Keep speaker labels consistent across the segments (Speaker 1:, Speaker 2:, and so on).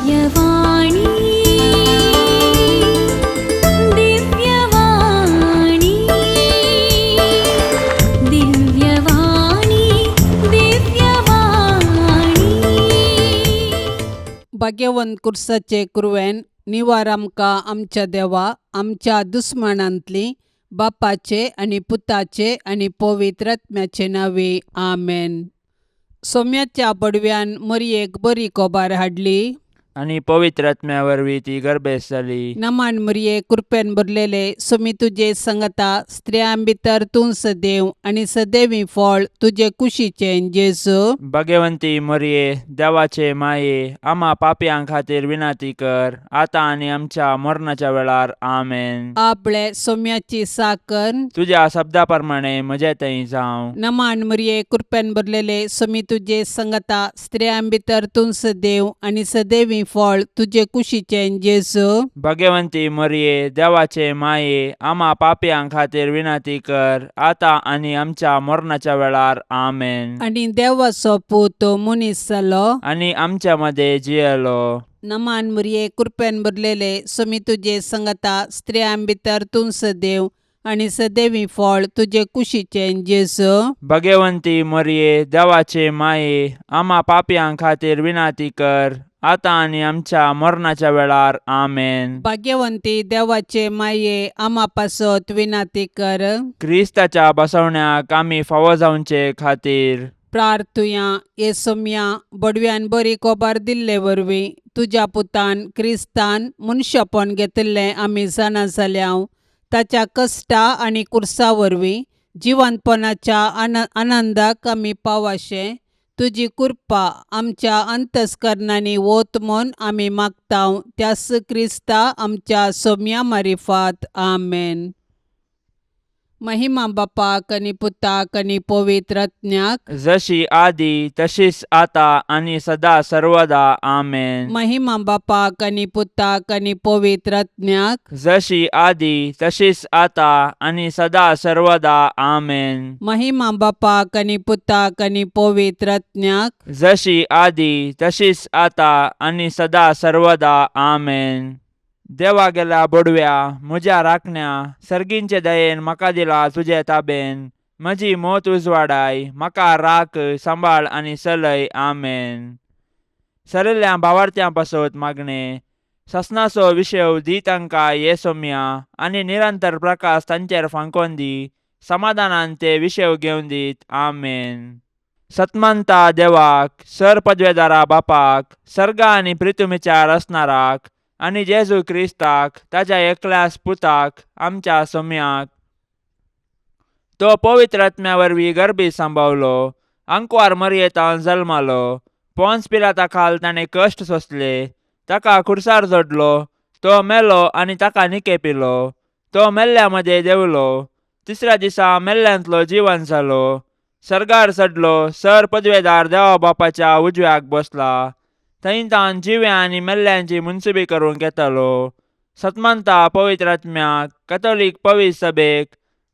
Speaker 1: दिव्यवाणी, दिव्यवाणी, दिव्यवाणी, दिव्यवाणी.
Speaker 2: भाग्यवंत कुर्साचे कुरवेन निवार आमकां आमच्या देवा आमच्या दुस्मानांतली बापाचे आनी पुताचे आनी पवित्र आत्म्याचे नांवे आमेन. सोम्याच्या बडव्यान मरयेक बरी कोबार हाडली
Speaker 3: आनी पवित्र आत्म्या वरवीं ती गर्भेस्त जाली.
Speaker 2: नमान मरये, कृपेन भरलेले, सोमी तुजे संगता, स्त्रियां भितर तूं सदैव आनी सदैवी फळ तुजे कुशीचें जेजू.
Speaker 3: भगवंती मरये, देवाचे माये, आमा पापयां खातीर विनंती कर, आतां आनी आमच्या मरणाच्या वेळार. आमेन.
Speaker 2: आपले सोम्याची साकर.
Speaker 3: तुज्या शब्दा प्रमाणे म्हजे थंय जावं.
Speaker 2: नमान मरये, कृपेन भरलेले, सोमी तुजे संगता, स्त्रियां भितर तूं सदैव आनी सदैवी फळ तुजे कुशीचें जेजू.
Speaker 3: भगवंती मरये, देवाचे माये, आमा पापयां खातीर विनंती कर, आतां आनी आमच्या मरणाच्या वेळार. आमेन.
Speaker 2: आनी देवाचो पूत मनीस जालो
Speaker 3: आनी आमच्या मदें जियेलो.
Speaker 2: नमान मरये, कृपेन भरलेले, सोमी तुजे संगता, स्त्रियां भितर तूं सदैव आनी सदैवी फळ तुजे कुशीचें जेजू.
Speaker 3: भगवंती मरये, देवाचे माये, आमा पापयां खातीर विनंती कर, आतां आनी आमच्या मरणाच्या वेळार. आमेन.
Speaker 2: भाग्यवंती देवाचे माये, आमा पासत विनंती कर.
Speaker 3: क्रिस्ताच्या बसवण्याक आमी फावो जावचे खातीर
Speaker 2: प्रार्थुया. ये सोम्या, बडव्यान बरी कोबार दिल्ले वरवीं तुज्या पुतान क्रिस्तान मनशापण घेतिल्लें आमी जाणा जाल्या. ताच्या कश्टा आनी कुर्सा वरवीं जिवंतपणाच्या आनंदाक आमी पावाशें तुजी कृपा आमच्या अंतस्करणांनी वत म्हूण आमी मागता, त्यास क्रिस्ता आमच्या सोम्या मारिफात. आमेन. महिमा बापाक आनी पुताक आनी पवित्र आत्म्याक.
Speaker 3: जशी आदी तशीच आता आनी सदा सर्वदा. आमेन.
Speaker 2: महिमा बापाक आनी पुताक आनी पवित्र आत्म्याक.
Speaker 3: जशी आदी तशीच आता आनी सदा सर्वदा. आमेन.
Speaker 2: महिमा बापाक आनी पुताक आनी पवित्र आत्म्याक.
Speaker 3: जशी आदी तशीच आता आनी सदा सर्वदा. आमेन. देवा गेल्या बोडव्या म्हज्या राखण्या, सर्गींचे दयेन म्हाका दिला तुजे ताबेन. म्हजी मोत उजवाडाय, म्हाका राख, सांबाळ आनी चलय. आमेन. सरिल्ल्या भावार्थ्यां पासत मागणें. ससनाचो विशय दी तांकां ये सोम्या आनी निरंतर प्रकाश तांचेर फांकोन दी. समाधानान ते विशय घेवन दीत. आमेन. सतमंता देवाक, सर पदवेदारा बापाक, सर्गा आनी प्रितुमीच्या रचणाराक आनी जेजू क्रिस्ताक ताज्या एकल्याच पुताक आमच्या सोम्याक, तो पवित्र आत्म्या वरवीं गर्भी सांबावलो, आंकवार मरयेतान जल्मालो, पोन्स पिलाता खाल ताणें कश्ट सोंसले, ताका खुर्सार जोडलो, तो मेलो आनी ताका निकेपिलो, तो मेल्ल्या मदें देंवलो, तिसऱ्या दिसा मेल्ल्यांतलो जिवन जालो, सर्गार चडलो, सर पदवेदार देवा बापाच्या उजव्याक बसला, थंय तावन जिव्या आनी मेल्ल्यांची मुनसुबी करूंक येतालो. सतमंता पवित्र आत्म्याक, कथोलीक पवित्र सभेक,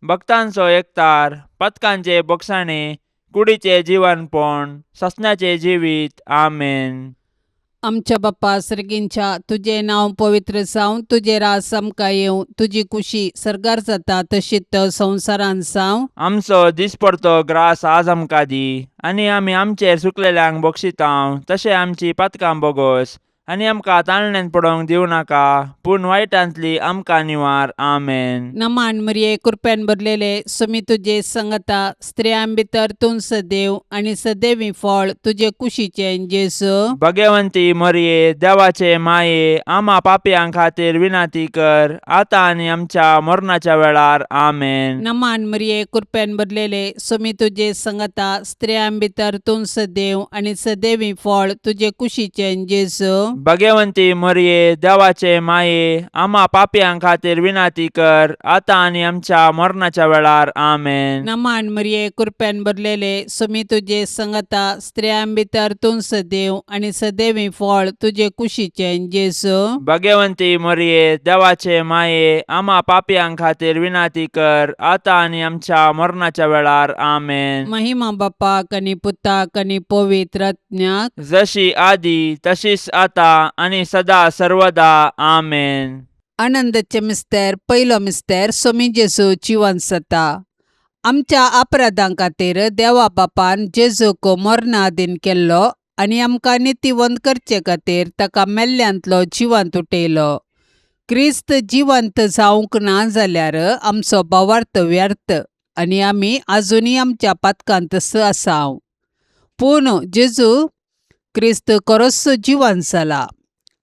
Speaker 3: भक्तांचो एकतार, पथकांचे बोगसाणे, कुडीचे जिवनपण, ससनाचें जिवीत. आमेन.
Speaker 2: आमच्या बाप्पा सर्गींच्या, तुजें नांव पवित्र जावं, तुजें राज आमकां येवं, तुजी कुशी सर्गार जाता तशीच संवसारांत जावं.
Speaker 3: आमचो दिसपडतो ग्रास आज आमकां दी आनी आमी आमचेर चुकलेल्यांक बक्षितांव तशें आमची पातकां बोगोस आनी आमकां ताळण्यान पडोवंक दिवं नाका, पूण वायटांतली आमकां निवार. आमेन.
Speaker 2: नमान मरिये, कृपेन भरलेले, सुमी तुजे संगता, स्त्रियां भितर तूं सदैव आनी सदैवी फळ तुजे कुशीचें जेजू.
Speaker 3: भगवंती मरिये, देवाचे माये, आमा पापयां खातीर विनंती कर, आतां आनी आमच्या मरणाच्या वेळार. आमेन.
Speaker 2: नमान मरिये, कृपेन भरलेले, सुमी तुजे संगता, स्त्रियां भितर तूं सदैव आनी सदैवी फळ तुजे कुशीचें जेजू.
Speaker 3: भगवंती मरिये, देवाचे माये, आमा पापयां खातीर विनंती कर, आतां आनी आमच्या मरणाच्या वेळार. आमेन.
Speaker 2: नमान मरिये, कृपेन भरलेले, सुमी तुजे संगता, स्त्रियां भितर तूं सदैव आनी सदैवी फळ तुजे कुशीचें जेजू.
Speaker 3: भगवंती मरिये, देवाचे माये, आमा पापयां खातीर विनंती कर, आतां आनी आमच्या मरणाच्या वेळार. आमेन.
Speaker 2: महिमा बापाक आनी पुताक आनी पवित्र आत्म्याक.
Speaker 3: जशी आदी तशीच आता आतां आनी सदा सर्वदा आमेन.
Speaker 2: आनंदाचे मिस्तेर पयलो मिस्तेर सोमी जेजू जिवन जाता. आमच्या अपराधां खातीर देवा बापान जेजूक मरणाधीन केल्लो आनी आमकां नितीवंत करचे खातीर ताका मेल्ल्यांतलो जिवंत उठयलो. क्रिस्त जिवंत जावंक ना जाल्यार आमचो भावार्थ व्यर्थ आनी आमी आजुनूय आमच्या पातकांतच आसाव. पूण जेजू क्रिस्त खरोच जिवंत जाला.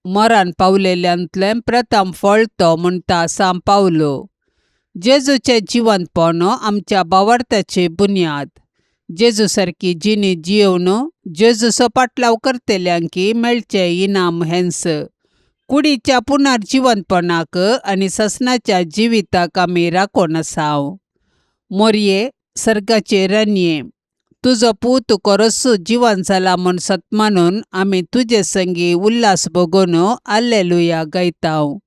Speaker 2: मरण पावलेल्यांतलें प्रथम फळ तो म्हणटा सांव पावलो. जेजूचें जिवंतपण आमच्या भावार्थाची बुन्याद. जेजू सारकी जिणी जियेवन जेजूचो पाटलाव करतल्यांकी मेळचें इनाम हेंच. कुडीच्या पुनर्जिवंतपणाक आनी ससनाच्या जिविताक आमी राखून आसाव. मोरये सर्गाचे राणये, तुजो पूत खरोच जिवन जाला म्हूण सतमानून आमी तुजे संगी उल्हास भोगोवन आल्लेलुया गायताव.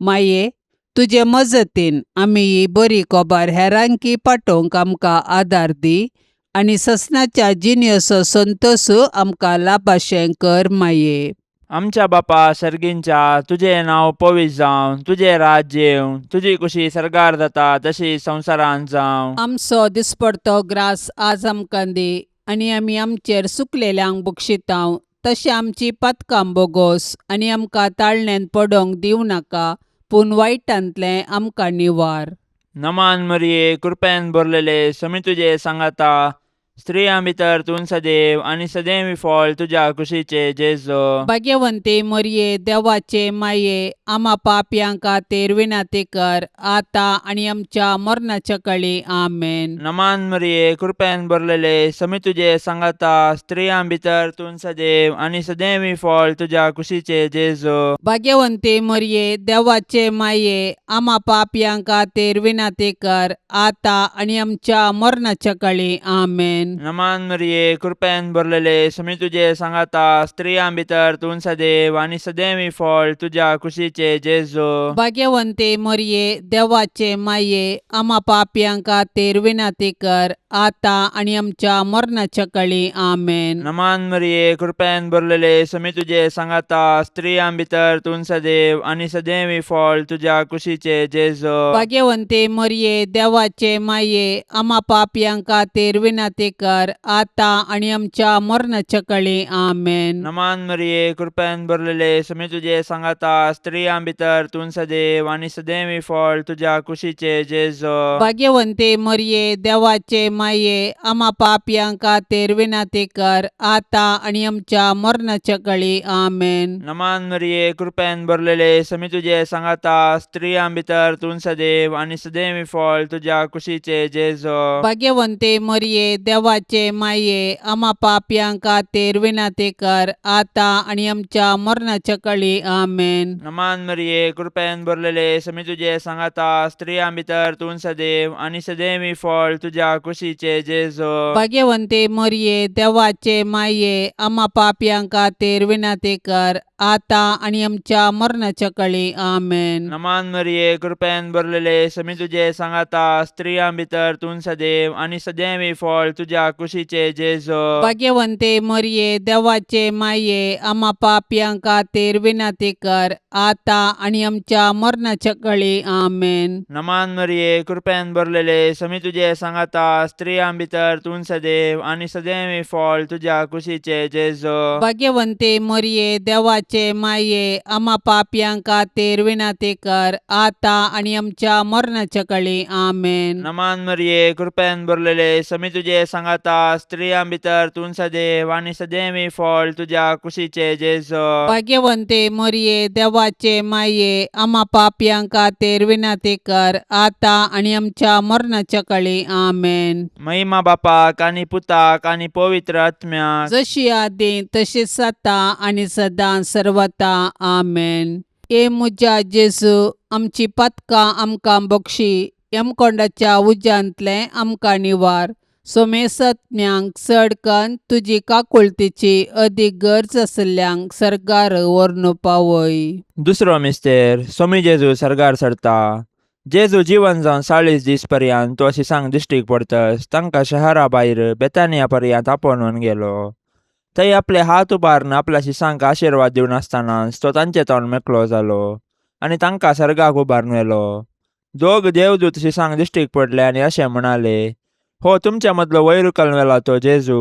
Speaker 2: माये, तुजे मजतीन आमी ही बरी खबर हेरांकी पाठोवंक आमकां आदार दी आनी ससनाच्या जिणेचो संतोश आमकां लाभाशें कर माये.
Speaker 3: आमच्या बापा सर्गींच्या, तुजें नांव पवित्र जावं, तुजें राज्य येवं, तुजी कुशी सर्गार जाता तशी संवसारांत जावं.
Speaker 2: आमचो दिसपडतो ग्रास आज आमकां दी आनी आमी आमचेर सुकलेल्यांक बक्षितांव तशें आमची पातकां बोगोस आनी आमकां ताळण्यांत पडोवंक दिवं नाका, पूण वायटांतलें आमकां निवार.
Speaker 3: नमान मरिये, कृपेन भरलेले, समी तुजे सांगाता, स्त्रियां भितर तूं सदैव आनी सदैव फळ तुज्या कुशीचे जेजू.
Speaker 2: भाग्यवंती मरिये, देवाचे माये, आमा पापयां खातीर विनंती कर आतां आनी आमच्या मरणाच्या कळी. आमेन.
Speaker 3: नमान मरिये, कृपेन भरलेले, समी तुजे सांगाता, स्त्रियां भितर तूं सदैव आनी सदैव फळ तुज्या कुशीचे जेजू.
Speaker 2: भाग्यवंती मरिये, देवाचे माये, आमा पापयां खातीर विनंती कर आतां आनी आमच्या मरणाच्या कळी. आमेन.
Speaker 3: नमान मरिये, कृपेन भरलेले, समी तुजे सांगाता, स्त्रियां भितर तूं सदैव आनी सदैव फळ तुज्या कुशीचे जेजू.
Speaker 2: भाग्यवंती मरिये, देवाचे माये, आमा पापयां खातीर विनंती कर आतां आनी आमच्या मरणाच्या कळी. आमेन.
Speaker 3: नमान मरिये, कृपेन भरलेले, समी तुजे सांगाता, स्त्रियां भितर तूं सदैव आनी सदैव फळ तुज्या कुशीचे जेजू.
Speaker 2: भाग्यवंती मरिये, देवाचे माये, आमा पापयां खातीर विनंती कर आतां आनी आमच्या मरणाच्या कळी. आमेन.
Speaker 3: नमान मरिये, कृपेन भरलेले, समी तुजे सांगाता, स्त्रियां भितर तूं सदैव आनी सदैव फळ तुज्या कुशीचे जेजू.
Speaker 2: भाग्यवंती मरिये, देवाचे माये, आमा पापयां खातीर विनंती कर आतां आनी आमच्या मरणाच्या कळी. आमेन.
Speaker 3: नमान मरिये, कृपेन भरलेले, समी तुजे सांगाता, स्त्रियां भितर तूं सदैव आनी सदैव फळ तुज्या कुशीचे जेजू.
Speaker 2: भाग्यवंती मरिये, देवाचे माये, आमा पापयां खातीर विनंती कर आतां आनी आमच्या मरणाच्या कळी. आमेन.
Speaker 3: नमान मरिये, कृपेन भरलेले, समी तुजे सांगाता, स्त्रियां भितर तूं सदैव आनी सदैव फळ तुज्या कुशीचे जेजू.
Speaker 2: भाग्यवंती मरिये, देवाचे माये, आमा पापयां खातीर विनंती कर आतां आनी आमच्या मरणाच्या कळी. आमेन.
Speaker 3: नमान मरिये, कृपेन भरलेले, समी तुजे सांगाता, स्त्रियां भितर तूं सदैव आनी सदैव फळ तुज्या कुशीचे जेजू.
Speaker 2: भाग्यवंती मरिये, देवाचे माये, आमा पापयां खातीर विनंती कर आतां आनी आमच्या मरणाच्या कळी. आमेन.
Speaker 3: नमान मरिये, कृपेन भरलेले, समी तुजे सांगाता, स्त्रियां भितर तूं सदैव आनी सदैव फळ तुज्या कुशीचे जेजू.
Speaker 2: भाग्यवंती मरिये, देवाचे माये, आमा पापयां खातीर विनंती कर आतां आनी आमच्या मरणाच्या कळी. आमेन.
Speaker 3: नमान मरिये, कृपेन भरलेले, समी तुजे सांगाता, स्त्रियां भितर तूं सदैव आनी सदैव फळ तुज्या कुशीचे जेजू.
Speaker 2: भाग्यवंती मरिये, देवाचे माये, आमा पापयां खातीर विनंती कर आतां आनी आमच्या मरणाच्या कळी. आमेन.
Speaker 3: महिमा बापाक आनी पुताक आनी पवित्र आत्म्याक,
Speaker 2: जशी आदी तशीच आतां आनी सदां सर्वता. आमेन. ए म्हज्या जेजू, आमची पातकां आमकां बक्षी, यमकोंडाच्या उज्यांतलें आमकां निवार, सोमेसत्म्यांक चड कन्न तुजी काकुळतीची अदीक गरज आशिल्ल्यांक सर्गार व्हरून पावय.
Speaker 3: दुसरो मिस्तेर सोमी जेजू सर्गार सरता. जेजू जिवन जावन 40 दीस पर्यंत तो शिसांक दिश्टीक पडतस तांकां शहरा भायर बेतानिया पर्यंत आपोवन गेलो. थंय आपले हात उबारून आपल्या शिसांक आशिर्वाद दिवन आसतनाच तो तांचे तोंड मेकळो जालो आनी तांकां सर्गाक उबारून व्हेलो. दोग देवदूत शिसांक दिश्टीक पडले आनी अशें म्हणाले, हो तुमच्या मदलो वयर उखलून व्हेला तो जेजू,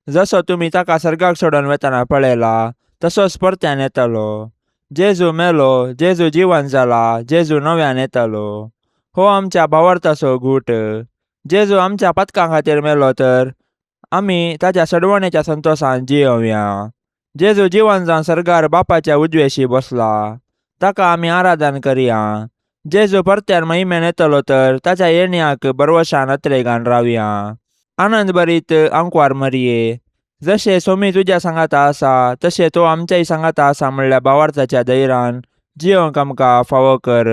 Speaker 3: जसो तुमी ताका सर्गाक सोडून वेतना पळयला तसोच परत्यान येतलो. जेजू मेलो, जेजू जिवन जाला, जेजू नव्यान येतलो. हो आमच्या भावार्थाचो गूट. जेजू आमच्या पातकां खातीर मेलो तर आमी ताच्या सडवणेच्या संतोशान जियोवया. जेजू जिवन जावन सर्गार बापाच्या उजवेशी बसला, ताका आमी आराधन करया. जेजू परत्यान महिमेन येतलो तर ताच्या येण्याक बरवशान अत्रेगान रावया. आनंद भरीत आंकवार मरये, जशें सोमी तुज्या सांगाता आसा तशें तो आमच्याय सांगाता आसा म्हणल्या भावार्थाच्या धैरान जियोंक आमकां फावो कर.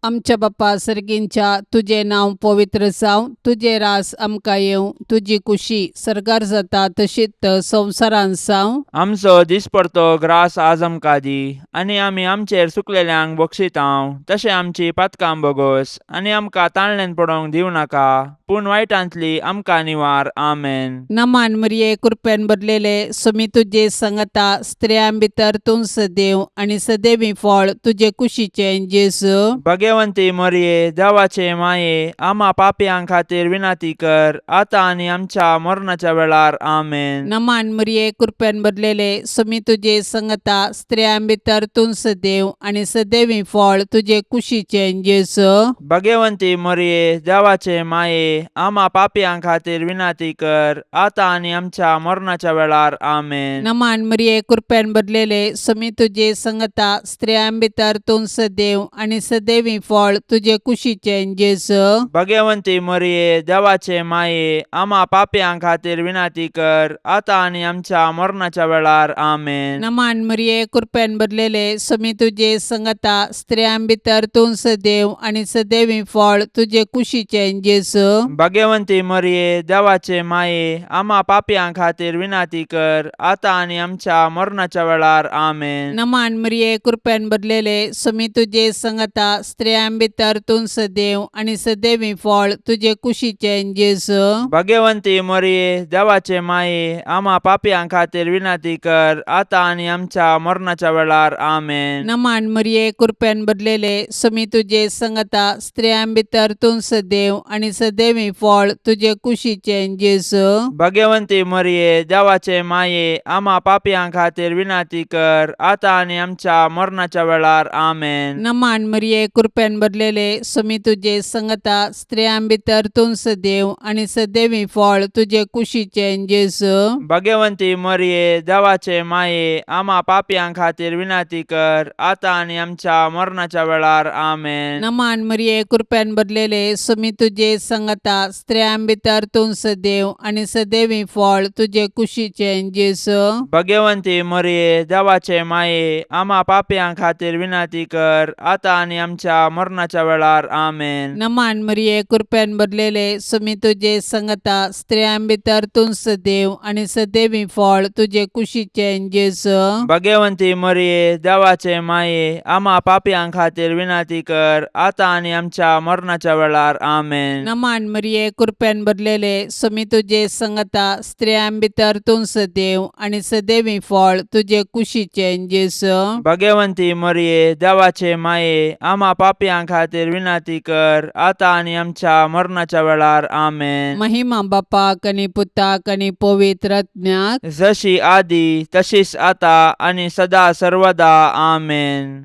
Speaker 2: आमच्या बापा सर्गींच्या, तुजें नांव पवित्र जावं, तुजें रास आमकां येवं, तुजी कुशी सर्गार जाता तशीच संवसारांत जावं.
Speaker 3: आमचो दिसपडतो ग्रास आज आमकां दी, आनी आमी आमचेर सुकलेल्यांक बक्षितांव तशें आमची पातकां बोगोस, आनी आमकां ताळण्यान पडोवंक दिवं नाका, पूण वायटांतली आमकां निवार. आमेन.
Speaker 2: नमान मरिये, कृपेन भरलेले, सुमी तुजे संगता, स्त्रियां भितर तूं सदैव आनी सदैवी फळ तुजे कुशीचें जेजू.
Speaker 3: भगवंती मरये, देवाचे माये, आमा पापयां खातीर विनंती कर, आतां आनी आमच्या मरणाच्या वेळार. आमेन.
Speaker 2: नमान मरिये, कृपेन भरलेले, सुमी तुजे संगता, स्त्रियां भितर तूं सदैव आनी सदैवी फळ तुजे कुशीचें जेजू.
Speaker 3: भगवंती मरये, देवाचे माये, आमा पापयां खातीर विनंती कर, आतां आनी आमच्या मरणाच्या वेळार. आमेन.
Speaker 2: नमान मरिये, कृपेन भरलेले, सुमी तुजे संगता, स्त्रियां भितर तूं सदैव आनी सदैवी फळ तुजे कुशीचें जेजू.
Speaker 3: भगवंती मरये, देवाचे माये, आमा पापयां खातीर विनंती कर, आतां आनी आमच्या मरणाच्या वेळार. आमेन.
Speaker 2: नमान मरिये, कृपेन भरलेले, सुमी तुजे संगता, स्त्रियां भितर तूं सदैव आनी सदैवी फळ तुजे कुशीचें जेजू.
Speaker 3: भगवंती मरये, देवाचे माये, आमा पापयां खातीर विनंती कर, आतां आनी आमच्या मरणाच्या वेळार. आमेन.
Speaker 2: नमान मरिये, कृपेन भरलेले, सुमी तुजे संगता, स्त्रियां भितर तूं सदैव आनी सदैवी फळ तुजे कुशीचें जेजू.
Speaker 3: भगवंती मरये, देवाचे माये, आमा पापयां खातीर विनंती कर, आतां आनी आमच्या मरणाच्या वेळार. आमेन.
Speaker 2: नमान मरिये, कृपेन भरलेले, सुमी तुजे संगता, स्त्रियां भितर तूं सदैव आनी सदैवी फळ तुजे कुशीचें जेजू.
Speaker 3: भगवंती मरये, देवाचे माये, आमा पापयां खातीर विनंती कर, आतां आनी आमच्या मरणाच्या वेळार. आमेन.
Speaker 2: नमान मरिये, कृपेन भरलेले, सुमी तुजे संगता, स्त्रियां भितर तूं सदैव आनी सदैवी फळ तुजे कुशीचें जेजू.
Speaker 3: भगवंती मरये, देवाचे माये, आमा पापयां खातीर विनंती कर, आतां आनी आमच्या मरणाच्या वेळार. आमेन.
Speaker 2: नमान मरिये, कृपेन भरलेले, सुमी तुजे संगता, स्त्रियां भितर तूं सदैव आनी सदैवी फळ तुजे कुशीचें जेजू.
Speaker 3: भगवंती मरये, देवाचे माये, आमा पापयां खातीर विनंती कर, आतां आनी आमच्या मरणाच्या वेळार. आमेन.
Speaker 2: नमान मरिये, कृपेन भरलेले, सुमी तुजे संगता, स्त्रियां भितर तूं सदैव आनी सदैवी फळ तुजे कुशीचें जेजू.
Speaker 3: भगवंती मरये, देवाचे माये, आमा पापयां खातीर विनंती कर, आतां आनी आमच्या मरणाच्या वेळार. आमेन.
Speaker 2: नमान मरिये, कृपेन भरलेले, सुमी तुजे संगता, स्त्रियां भितर तूं सदैव आनी सदैवी फळ तुजे कुशीचें जेजू.
Speaker 3: भगवंती मरये, देवाचे माये, आमा पापयां खातीर विनंती कर, आतां आनी आमच्या मरणाच्या वेळार. आमेन.
Speaker 2: महिमा बापाक आनी पुताक आनी पवित्र आत्म्याक,
Speaker 3: जशी आदी तशीच आता आनी सदा सर्वदा. आमेन.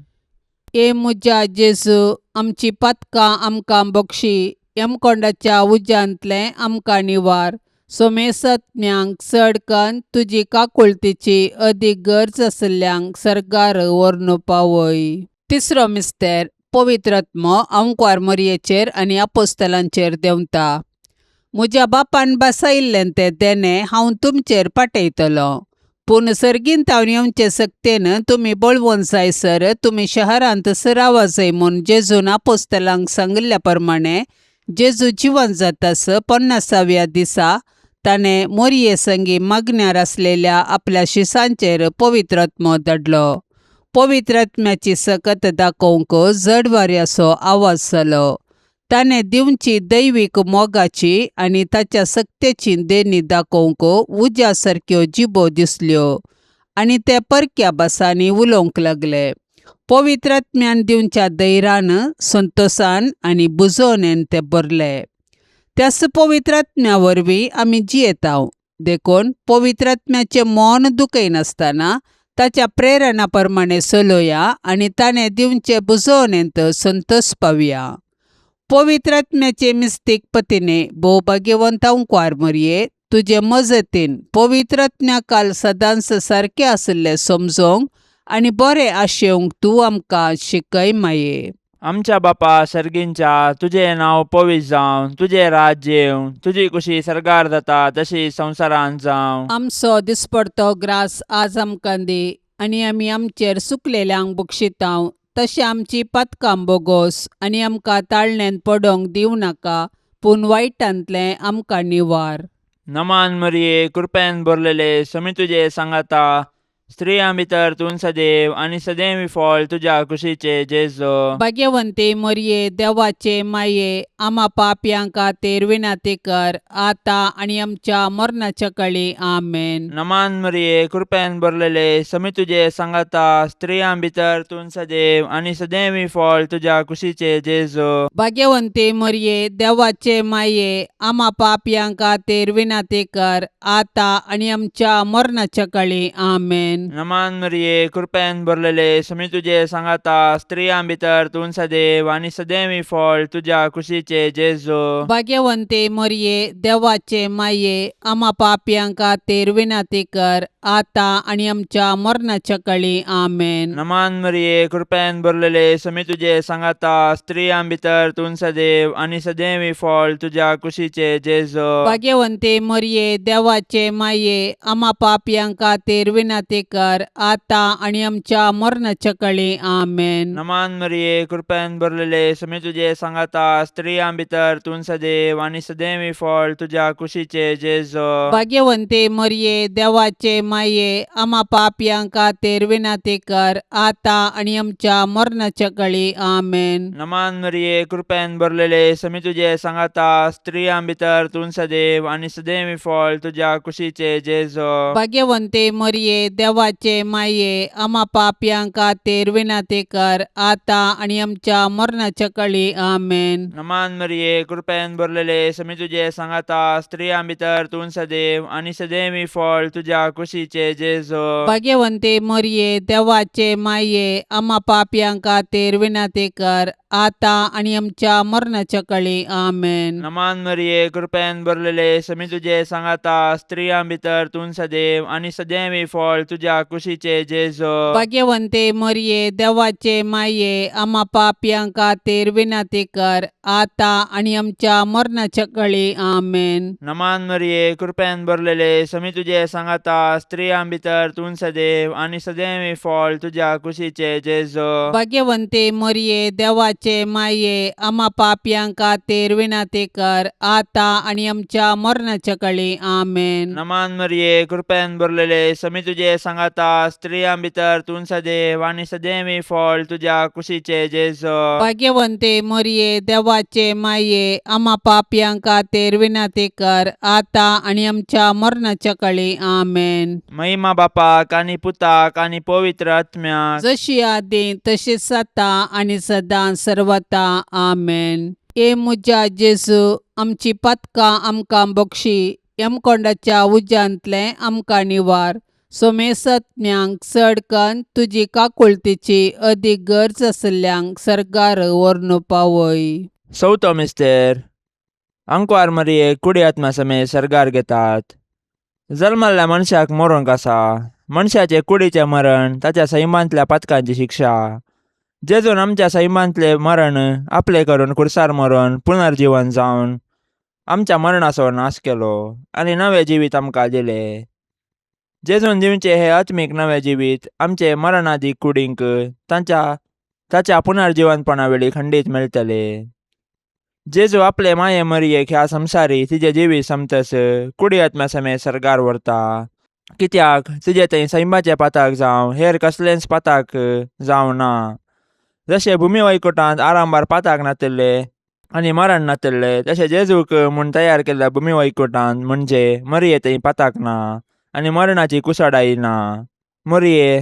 Speaker 2: ए म्हज्या जेजू, आमची पातकां आमकां बक्षी, यमकोंडाच्या उज्यांतलें आमकां निवार, सोमेसत्म्यांक चड कन्न तुजी काकुळतीची अदीक गरज आशिल्ल्यांक सर्गार व्हरून पावय. तिसरो मिस्तेर, पवित्र आत्मो आंकवार मरयेचेर आनी आपोस्तलांचेर देंवता. म्हज्या बापान बसयिल्लें तें देणें हांव तुमचेर पाठयतलो, पूण सर्गींत हांव येवचे सक्तेन तुमी बळवंत जायसर तुमी शहरांत सरावा जाय म्हूण जेजून आपोस्तलांक सांगिल्ल्या प्रमाणे, जेजू जिवन जातास 50व्या दिसा ताणें मोरये संगी मागण्यार आसलेल्या आपल्या शिसांचेर पवित्र आत्मो धाडलो. पवित्र आत्म्याची सकत दाखोवंक जड वाऱ्याचो आवाज जालो. ताणें दिवची दैवीक मोगाची आनी ताच्या सक्तेची देणी दाखोवंक उज्या सारक्यो जिबो दिसल्यो आनी ते परक्या भासांनी उलोवंक लागले. पवित्र आत्म्यान दिवच्या धैर्यान, संतोसान आनी बुजोवणेन ते भरले. त्याच पवित्र आत्म्या वरवीं आमी जियेतांव. देखून पवित्र आत्म्याचें मन दुखयनासतना ताच्या प्रेरणा प्रमाणें चलोया आनी ताणें दिवचे बुजोवणेंत संतोस पावया. पवित्र आत्म्याचे मिस्तीक पतीने भोव भाग्यवंत अंकवार मरये, तुजे मजतीन पवित्र आत्म्या काल सदांच सारकें आशिल्लें समजोंक आनी बरें आशेवंक तूं आमकां शिकय माये.
Speaker 3: आमच्या बापा सर्गींच्या, तुजें नांव पवित्र जावं, तुजें राज्य येवं, तुजी कुशी सर्गार जाता तशी संवसारांत जावं.
Speaker 2: आमचो दिसपडतो ग्रास आज आमकां दी आनी आमी आमचेर सुकलेल्यांक बक्षितांव तशें आमची पातकां बोगोस आनी आमकां ताळण्यांत पडोंक दिवं नाका, पूण वायटांतलें आमकां निवार.
Speaker 3: नमान मरिये, कृपेन भरलेले, समी तुजे सांगाता, स्त्रियां भितर तूं सदैव आनी सदैव फळ तुज्या कुशीचे जेजो.
Speaker 2: भाग्यवंती मरये, देवाचे माये, आमा पापयां खातीर विनंती कर आतां आनी आमच्या मरणाच्या कळी. आमेन.
Speaker 3: नमान मरिये, कृपेन भरलेले, समी तुजे सांगाता, स्त्रियां भितर तूं सदैव आनी सदैव फळ तुज्या कुशीचे जेजो.
Speaker 2: भाग्यवंती मरये, देवाचे माये, आमा पापयां खातीर विनंती कर आतां आनी आमच्या मरणाच्या कळी. आमेन.
Speaker 3: नमान मरिये, कृपेन भरलेले, समी तुजे सांगाता, स्त्रियां भितर तूं सदैव आनी सदैव फळ तुज्या कुशीचे जेजो.
Speaker 2: भाग्यवंती मरये, देवाचे माये, आमा पापयां खातीर विनंती कर आतां आनी आमच्या मरणाच्या कळी. आमेन.
Speaker 3: नमान मरिये, कृपेन भरलेले, समी तुजे सांगाता, स्त्रियां भितर तूं सदैव आनी सदैव फळ तुज्या कुशीचे जेजो.
Speaker 2: भाग्यवंती मरये, देवाचे माये, आमा पापयां खातीर विनंती कर आतां आनी आमच्या मरणाच्या कळी. आमेन.
Speaker 3: नमान मरिये, कृपेन भरलेले, समी तुजे सांगाता, स्त्रियां भितर तूं सदैव आनी सदैव फळ तुज्या कुशीचे जेजो.
Speaker 2: भाग्यवंती मरये, देवाचे माये, आमा पापयां खातीर विनंती कर आतां आनी आमच्या मरणाच्या कळी. आमेन.
Speaker 3: नमान मरिये, कृपेन भरलेले, समी तुजे सांगाता, स्त्रियां भितर तूं सदैव आनी सदैव फळ तुज्या कुशीचे जेजो.
Speaker 2: भाग्यवंती मरये, देवाचे माये, आमा पापयां खातीर विनंती कर आतां आनी आमच्या मरणाच्या कळी. आमेन.
Speaker 3: नमान मरिये, कृपेन भरलेले, समी तुजे सांगाता, स्त्रियां भितर तूं सदैव आनी सदैव फळ तुज्या कुशीचे जेजो.
Speaker 2: भाग्यवंती मरये, देवाचे माये, आमा पापयां खातीर विनंती कर आतां आनी आमच्या मरणाच्या कळी. आमेन.
Speaker 3: नमान मरिये, कृपेन भरलेले, समी तुजे सांगाता, स्त्रियां भितर तूं सदैव आनी सदैव फळ तुज्या कुशीचे जेजो.
Speaker 2: भाग्यवंती मरये, देवाचे माये, आमा पापयां खातीर विनंती कर आतां आनी आमच्या मरणाच्या कळी. आमेन.
Speaker 3: नमान मरिये, कृपेन भरलेले, समी तुजे सांगाता, स्त्रियां भितर तूं सदैव आनी सदैव फळ तुज्या कुशीचे जेजो.
Speaker 2: भाग्यवंती मरये, देवाचे माये, आमा पापयां खातीर विनंती कर आतां आनी आमच्या मरणाच्या कळी. आमेन.
Speaker 3: नमान मरिये, कृपेन भरलेले, समी तुजे सांगाता, स्त्रियां भितर तूं सदैव आनी सदैव फळ तुज्या कुशीचे जेजो.
Speaker 2: भाग्यवंती मरये, देवाचे माये, आमा पापयां खातीर विनंती कर आतां आनी आमच्या मरणाच्या कळी. आमेन.
Speaker 3: महिमा बापाक आनी पुताक आनी पवित्र आत्म्याक,
Speaker 2: जशी आदी तशीच आतां आनी सदां सर्वता. आमेन. ए म्हज्या जेजू, आमची पातकां आमकां बक्षी, यमकोंडाच्या उज्यांतलें आमकां निवार, सोमेसत्म्यांक चड कन्न तुजी काकुळतीची अदीक गरज आशिल्ल्यांक सर्गार व्हरून पावय.
Speaker 3: चवथो मिस्तेर. आंकवार मरियेक कुडी आत्मा समेत सर्गार घेतात. जल्मल्ल्या मनशाक मरूंक आसा. मनशाचे कुडीचें मरण ताच्या सैमांतल्या पातकांची शिक्षा. जेजून आमच्या सैमांतलें मरण आपलें करून खुर्सार मरून पुनर्जिवन जावन आमच्या मरणाचो नाश केलो आनी नवें जिवीत आमकां दिलें. जेजून दिवचें हें आत्मीक नवें जिवीत आमचे मरणादी कुडींक तांच्या ताच्या पुनर्जिवनपणा वेळी खंडीत मेळटलें. जेजू आपले माये मरियेक ह्या संवसारी तिजें जिवीत समतस कुडी आत्म्या समेत सर्गार व्हरता, कित्याक तिजें थंय सैमाचें पाताक जावं हेर कसलेंच पाताक जावं ना. जशें भुमी वैकुटांत आरंभार पाताक नातिल्लें आनी मरण नातल्ले तशें जेजूक म्हूण तयार केल्ल्या भूमी वैकुटान म्हणजे मरिये थंय पाताक ना आनी मरणाची कुसाडाय ना. मरिये,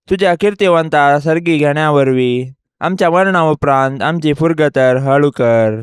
Speaker 3: तुज्या किर्तिवंता सर्गी घेण्या वरवीं आमच्या मरणा उपरांत आमची फुरगतर हळू कर.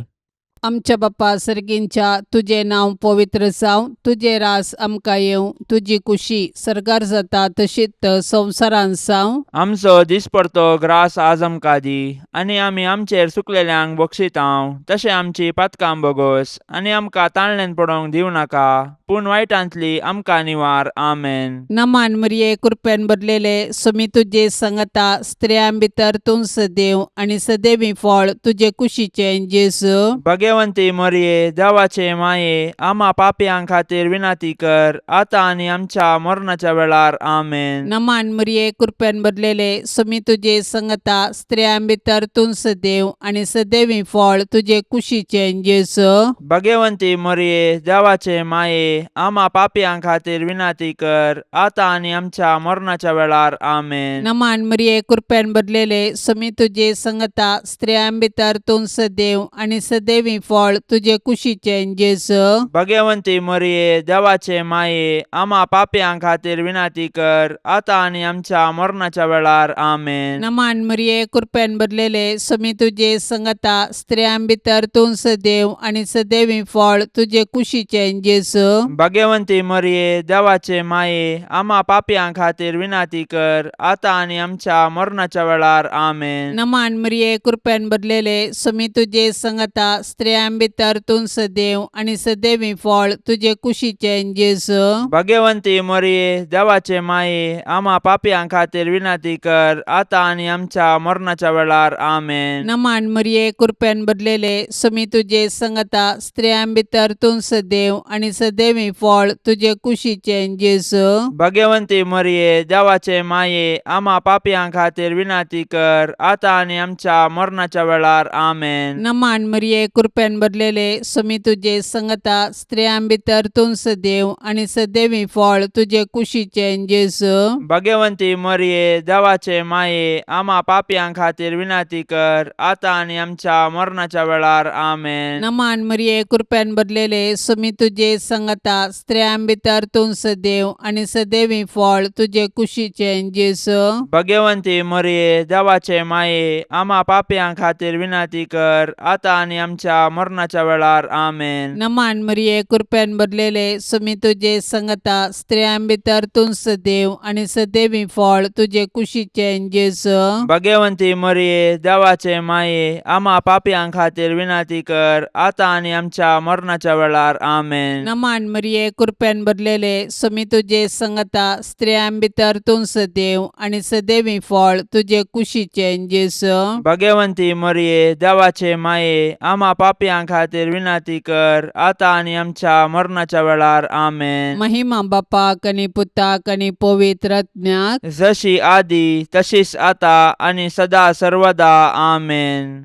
Speaker 2: आमच्या बापा सर्गींच्या तुजें नांव पवित्र जावं, तुजें रास आमकां येवं, तुजी कुशी सर्गार जाता तशीच संवसारांत जावं.
Speaker 3: आमचो दिसपडतो ग्रास आज आमकां दी आनी आमी आमचेर सुकलेल्यांक बक्षितांव तशें आमची पातकां बोगोस आनी आमकां ताणल्यान पडोवंक दिवं नाका पूण वायटांतली आमकां निवार. आमेन.
Speaker 2: नमान मरिये, कृपेन भरलेले, सुमी तुजे संगता, स्त्रियां भितर तूं सदैव आनी सदैवी फळ तुजे कुशीचें जेजू.
Speaker 3: भगवंती मरिये, देवाचे माये, आमा पापयां खातीर विनंती कर आतां आनी आमच्या मरणाच्या वेळार. आमेन.
Speaker 2: नमान मरिये, कृपेन भरलेले, सुमी तुजे संगता, स्त्रियां भितर तूं सदैव आनी सदैवी फळ तुजे कुशीचें जेजू.
Speaker 3: भगवंती मरिये, देवाचे माये, आमा पापयां खातीर विनंती कर आतां आनी आमच्या मरणाच्या वेळार. आमेन.
Speaker 2: नमान मरिये, कृपेन भरलेले, सुमी तुजे संगता, स्त्रियां भितर तूं सदैव आनी सदैवी फळ तुजे कुशीचें जेजू.
Speaker 3: भगवंती मरिये, देवाचे माये, आमा पापयां खातीर विनंती कर आतां आनी आमच्या मरणाच्या वेळार. आमेन.
Speaker 2: नमान मरिये, कृपेन भरलेले, सुमी तुजे संगता, स्त्रियां भितर तूं सदैव आनी सदैवी फळ तुजे कुशीचें जेजू.
Speaker 3: भगवंती मरिये, देवाचे माये, आमा पापयां खातीर विनंती कर आतां आनी आमच्या मरणाच्या वेळार. आमेन.
Speaker 2: नमान मरिये, कृपेन भरलेले, सुमी तुजे संगता, स्त्रियां भितर तूं सदैव आनी सदैवी फळ तुजे कुशीचें जेजू.
Speaker 3: भगवंती मरिये, देवाचे माये, आमा पापयां खातीर विनंती कर आतां आनी आमच्या मरणाच्या वेळार. आमेन.
Speaker 2: नमान मरिये, कृपेन भरलेले, सुमी तुजे संगता, स्त्रियां भितर तूं सदैव आनी सदैवी फळ तुजे कुशीचें जेजू.
Speaker 3: भगवंती मरिये, देवाचे माये, आमा पापयां खातीर विनंती कर आतां आनी आमच्या मरणाच्या वेळार. आमेन.
Speaker 2: नमान मरिये, कृपेन भरलेले, सुमी तुजे संगता, स्त्रियां भितर तूं सदैव आनी सदैवी फळ तुजे कुशीचें जेजू.
Speaker 3: भगवंती मरिये, देवाचे माये, आमा पापयां खातीर विनंती कर आतां आनी आमच्या मरणाच्या वेळार. आमेन.
Speaker 2: नमान मरिये, कृपेन भरलेले, सुमी तुजे संगता, स्त्रियां भितर तूं सदैव आनी सदैवी फळ तुजे कुशीचें जेजू.
Speaker 3: भगवंती मरिये, देवाचे माये, आमा पापयां खातीर विनंती कर आतां आनी आमच्या मरणाच्या वेळार. आमेन.
Speaker 2: नमान मरिये, कृपेन भरलेले, सुमी तुजे संगता, स्त्रियां भितर तूं सदैव आनी सदैवी फळ तुजे कुशीचें जेजू.
Speaker 3: भगवंती मरिये, देवाचे माये, आमा पापयां खातीर विनंती कर आतां आनी आमच्या मरणाच्या वेळार. आमेन.
Speaker 2: नमान मरिये, कृपेन भरलेले, सुमी तुजे संगता, स्त्रियां भितर तूं सदैव आनी सदैवी फळ तुजे कुशीचें जेजू.
Speaker 3: भगवंती मरिये, देवाचे माये, आमा पापयां खातीर विनंती कर आतां आनी आमच्या मरणाच्या वेळार. आमेन.
Speaker 2: महिमा बापाक आनी पुताक आनी पवित्र आत्म्याक.
Speaker 3: जशी आदी तशीच आता आनी सदा सर्वदा. आमेन.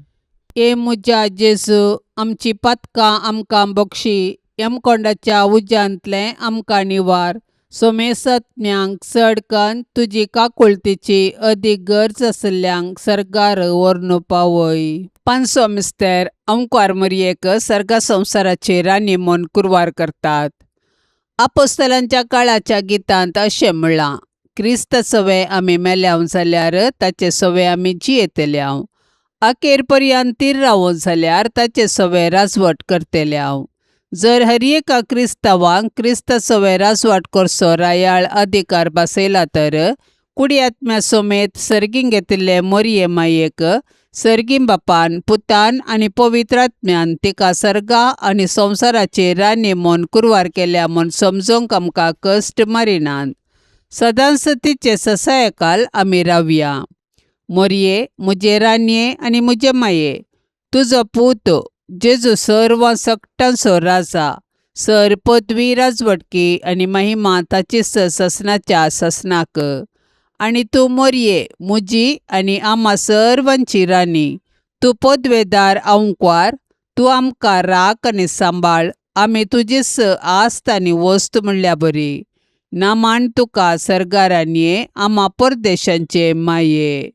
Speaker 2: ए म्हज्या जेजू, आमची पातकां आमकां बक्षी, यमकोंडाच्या उज्यांतलें आमकां निवार, सोमेसत्म्यांक चड कन्न तुजी काकुळतीची अदीक गरज आशिल्ल्यांक सर्गार व्हरून पावय. पांचसो मिस्तेर अंकवार मरयेक सर्गा संवसाराची राणी म्हूण कुरवार करतात. आपोस्तलांच्या काळाच्या गितांत अशें म्हणलां, क्रिस्त सवे आमी मेल्याव जाल्यार ताचे सवे आमी जियेतल्याव, अखेर पर्यंत तीर रावो जाल्यार ताचे सवे राजवट करतल्याव. जर हर एका क्रिस्तांवांक क्रिस्त सवे राजवाट करचो रायाळ अधिकार बसयला तर कुडी आत्म्या समेत सर्गीं घेतिल्ले मोरये मायेक सर्गीं बापान, पुतान आनी पवित्र आत्म्यान तिका सर्गा आनी संवसाराची राणी म्हूण कुरवार केल्या म्हूण समजूंक आमकां कश्ट मारिनात. सदांच तिचे ससायकाल आमी रावया. मोरये, म्हजे राणये आनी म्हजे माये, तुजो पूत जेजू सर्व सकटांचो राजा, सर पदवी, राजवटकी आनी महिमा ताची ससनाच्या ससनाक. आनी तूं मोरये, म्हजी आनी आमा सर्वांची राणी, तूं पदवेदार आंकवार, तूं आमकां राख आनी सांबाळ, आमी तुजीच आस्त आनी वस्त म्हणल्या बरी. नामान तुका सर्गारानये, आमा परदेशांचे माये.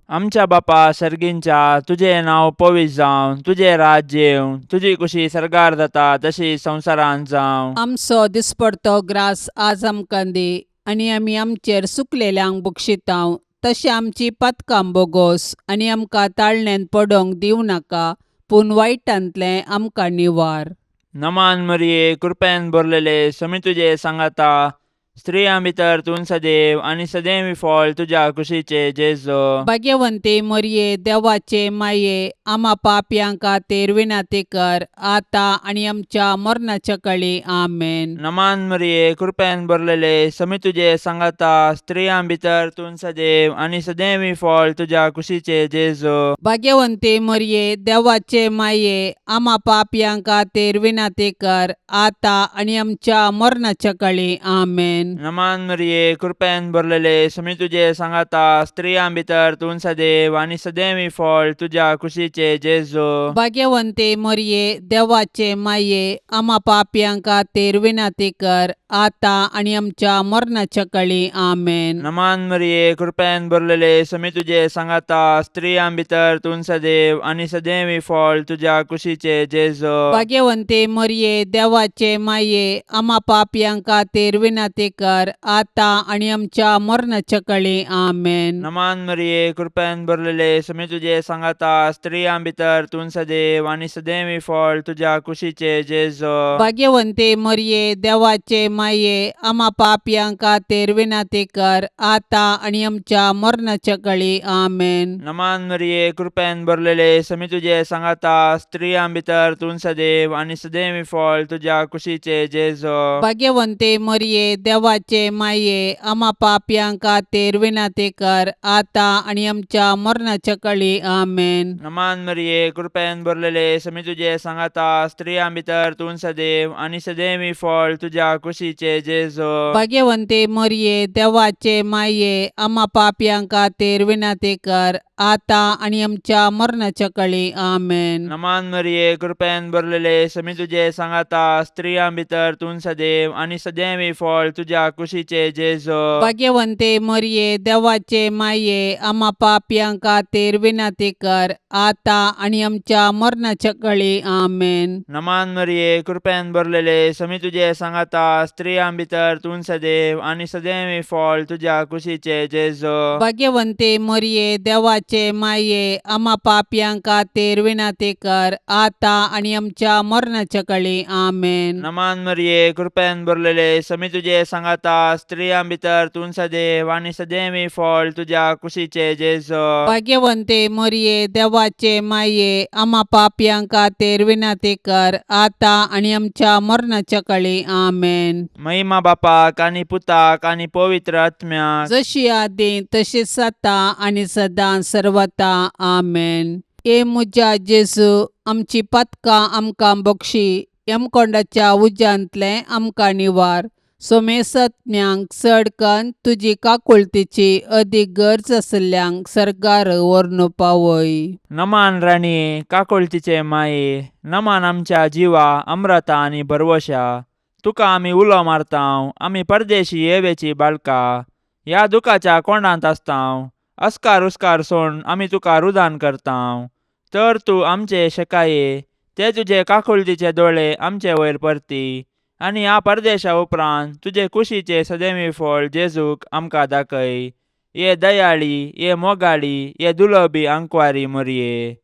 Speaker 3: आमच्या बापा सर्गींच्या तुजें नांव पवित्र जावं, तुजें राज्य येवं, तुजी कुशी सर्गार जाता तशी संवसारांत जावं.
Speaker 2: आमचो दिसपडतो ग्रास आज आमकां दी आनी आमी आमचेर सुकलेल्यांक बक्षितांव तशें आमची पातकां बोगोस आनी आमकां ताळण्यांत पडोंक दिवं नाका पूण वायटांतलें आमकां निवार.
Speaker 3: नमान मरिये, कृपेन भरलेले, समी तुजे सांगाता, स्त्रियां भितर तूं सदैव आनी सदैव फळ तुज्या कुशीचे जेजो.
Speaker 2: भाग्यवंती मरये, देवाचे माये, आमा पापयां खातीर विनंती कर आतां आनी आमच्या मरणाच्या कळी. आमेन.
Speaker 3: नमान मरिये, कृपेन भरलेले, समी तुजे सांगाता, स्त्रियां भितर तूं सदैव आनी सदैव फळ तुज्या कुशीचे जेजो.
Speaker 2: भाग्यवंती मरये, देवाचे माये, आमा पापयां खातीर विनंती कर आतां आनी आमच्या मरणाच्या कळी. आमेन.
Speaker 3: नमान मरिये, कृपेन भरलेले, समी तुजे सांगाता, स्त्रियां भितर तूं सदैव आनी सदैव फळ तुज्या कुशीचे जेजो.
Speaker 2: भाग्यवंती मरये, देवाचे माये, आमा पापयां खातीर विनंती कर आतां आनी आमच्या मरणाच्या कळी. आमेन.
Speaker 3: नमान मरिये, कृपेन भरलेले, समी तुजे सांगाता, स्त्रियां भितर तूं सदैव आनी सदैव फळ तुज्या कुशीचे जेजो.
Speaker 2: भाग्यवंती मरये, देवाचे माये, आमा पापयां खातीर विनंती कर आतां आनी आमच्या मरणाच्या कळी. आमेन.
Speaker 3: नमान मरिये, कृपेन भरलेले, समी तुजे सांगाता, स्त्रियां भितर तूं सदैव आनी सदैव फळ तुज्या कुशीचे जेजो.
Speaker 2: भाग्यवंती मरये, देवाचे माये, आमा पापयां खातीर विनंती कर आतां आनी आमच्या मरणाच्या कळी. आमेन.
Speaker 3: नमान मरिये, कृपेन भरलेले, समी तुजे सांगाता, स्त्रियां भितर तूं सदैव आनी सदैव फळ तुज्या कुशीचे जेजो.
Speaker 2: भाग्यवंती मरये, देवाचे माये, आमा पापयां खातीर विनंती कर आतां आनी आमच्या मरणाच्या कळी. आमेन.
Speaker 3: नमान मरिये, कृपेन भरलेले, समी तुजे सांगाता, स्त्रियां भितर तूं सदैव आनी सदैव फळ तुज्या कुशीचे जेजो.
Speaker 2: भाग्यवंती मरये, देवाचे माये, आमा पापयां खातीर विनंती कर आतां आनी आमच्या मरणाच्या कळी. आमेन.
Speaker 3: नमान मरिये, कृपेन भरलेले, समी तुजे सांगाता, स्त्रियां भितर तूं सदैव आनी सदैव फळ तुज्या कुशीचे जेजो.
Speaker 2: भाग्यवंती मरये, देवाचे माये, आमा पापयां खातीर विनंती कर आतां आनी आमच्या मरणाच्या कळी. आमेन.
Speaker 3: नमान मरिये, कृपेन भरलेले, समी तुजे सांगाता, स्त्रियां भितर तूं सदैव आनी सदैव फळ तुज्या कुशीचे जेजो.
Speaker 2: भाग्यवंती मरये, देवाचे माये, आमा पापयां खातीर विनंती कर आतां आनी आमच्या मरणाच्या कळी. आमेन.
Speaker 3: नमान मरिये, कृपेन भरलेले, समी तुजे सांगाता, स्त्रियां भितर तूं सदैव आनी सदैव फळ तुज्या कुशीचे जेजो.
Speaker 2: भाग्यवंती मरये, देवाचे माये, आमा पापयां खातीर विनंती कर आतां आनी आमच्या मरणाच्या कळी. आमेन.
Speaker 3: महिमा बापाक आनी पुताक आनी पवित्र आत्म्याक,
Speaker 2: जशी आदी तशीच आतां आनी सदां सर्वता. आमेन. ए म्हज्या जेजू, आमची पातकां आमकां बक्षी, यमकोंडाच्या उज्यांतलें आमकां निवार, सोमेसत्म्यांक चड कन्न तुजी काकुळतीची अदीक गरज आशिल्ल्यांक सर्गार व्हरून पावय.
Speaker 3: नमान राणये, काकुळतीचे माये, नमान आमच्या जिवा अमृता आनी भरवशा, तुका आमी उलो मारतांव, आमी परदेशी येवेची बाळका, ह्या दुखाच्या कोंडांत आसतांव, अस्कार उस्कार सोड आमी तुका रुदान करतांव, तर तूं आमचे शेकाये ते तुजे काकुळतीचे दोळे आमचे वयर परती आनी ह्या परदेशा उपरांत तुजे कुशीचे सदैवी फळ जेजूक आमकां दाखय. ये दयाळी, ये मोगाळी, ये दुलबी आंकवारी मोरये,